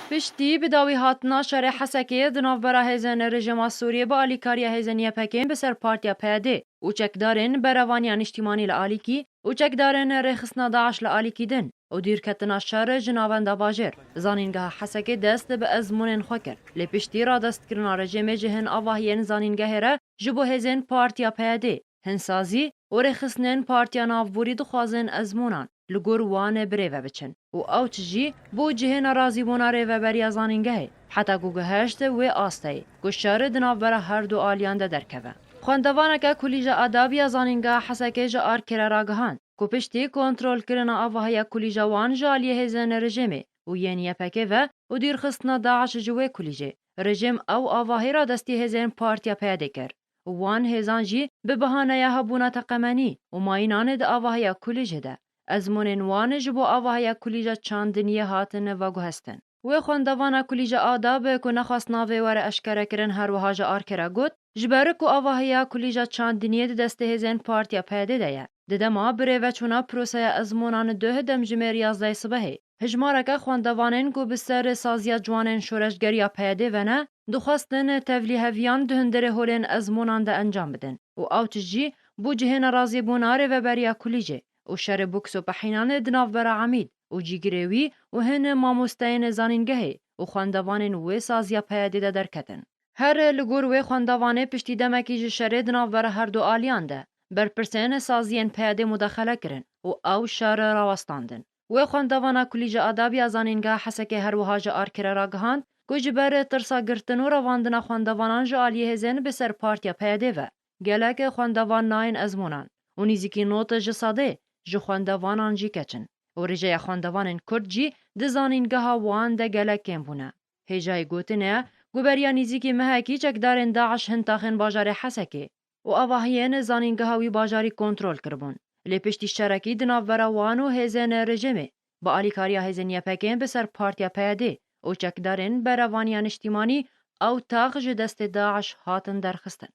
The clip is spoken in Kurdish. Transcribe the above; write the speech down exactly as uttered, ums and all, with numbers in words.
Piştî bi dawî hatina şerê Hesekê di navbera hêzên rejîma Sûriyê bi alîkariya hêzên Y P K'ê bi ser Partiya P Y D û çekdarên Berevaniya Niştîmanî li alîkî û çekdarên rêxistina DAIŞ li alîkî din û dûrketina şer ji navenda bajêr, zanîngeha Hesekê dest bi ezmûnên xwe kir. Lê piştî radestkirina rejîmê ji hin avahiyên zanîngehê re ji bo hêzên Partiya P Y D, hin sazî û rêxistinên Partiya Navborî dixwazin ezmûnan li gor wan birêve biçin û ew tijî bo cihê nerazîbûna rêveberiya zanîngehê, heta ku giheşt wê asteyê ku şer di navbera her du aliyan de derkeve. Xwendevaneke Kulîja Adab ya Zanîngeha Hesekê ji Arkirê ragihand ku piştî kontrolkirina avahiya kulîja wan ji aliyê hêzên rejîmê û yên Y P K'ê ve û dûrxistina DAIŞ ji wê kulîjê, rejîm ew avahî radestî hêzên Partiya P Y D'ê kir û wan hêzan jî bi bahaneya hebûna teqemenî û mayînan di avahiya kulîjê de ezmûnên wan ji bo avahiya kulîja çandiniyê hatin veguhestin. Wê xwendevana Kulîja Adab ku nexwest navê were eşkerekirin her wiha ji Arkirê got, ji ber ku avahiya kulîja çandiniyê di destê hêzên Partiya P Y D'ê de ye, di dema birêveçûna proseya ezmûnan duh demjimêr yazdeh sibehê, hijmareke xwendevanên ku bi ser saziya ciwanên şoreşgeriya P Y D'ê ve ne, dixwestin tevlîheviyan di hundirê holên ezmûnan de encam bidin û ew tijî bo cihê nerazîbûna rêveberiya kulîjê û şerê boks û pehînan di navbera emîd û cîgirê wî û hin mamosteyên zanîngehê û xwendevanên wê saziya P Y D'ê de derketin. Her li gor wê xwendevanê piştî demekî ji şerê di navbera her du aliyan de, berpirsên saziyên P Y D'ê mudexele kirin û ew şer rawestandin. Wê xwendevana Kulîja Adab ya Zanîngeha Hesekê her wiha ji Arkirê ragihand ku ji ber tirsa girtin û revandina xwendevanan ji aliyê hêzên bi ser Partiya P Y D'ê ve, gelek xwendevan nayên ezmûnan û nîzîkî nod ji sedê ji xwendevanan jî keç in û rêjeya xwendevanên Kurd jî di zanîngeha wan de gelek kêm bûne. Hêjayî gotinê ye ku beriya nîzîkî mehekî çekdarên DAIŞ hin taxên bajarê Hesekê û avahiyên zanîngeha wî bajarî kontrol kiribûn. Lê piştî şerekî di navbera wan û hêzên rejîmê, bi alîkariya hêzên Y P K'ê bi ser Partiya P Y D'ê û çekdarên Berevaniya Niştîmanî, ew tax ji destê DAIŞ hatin derxistin.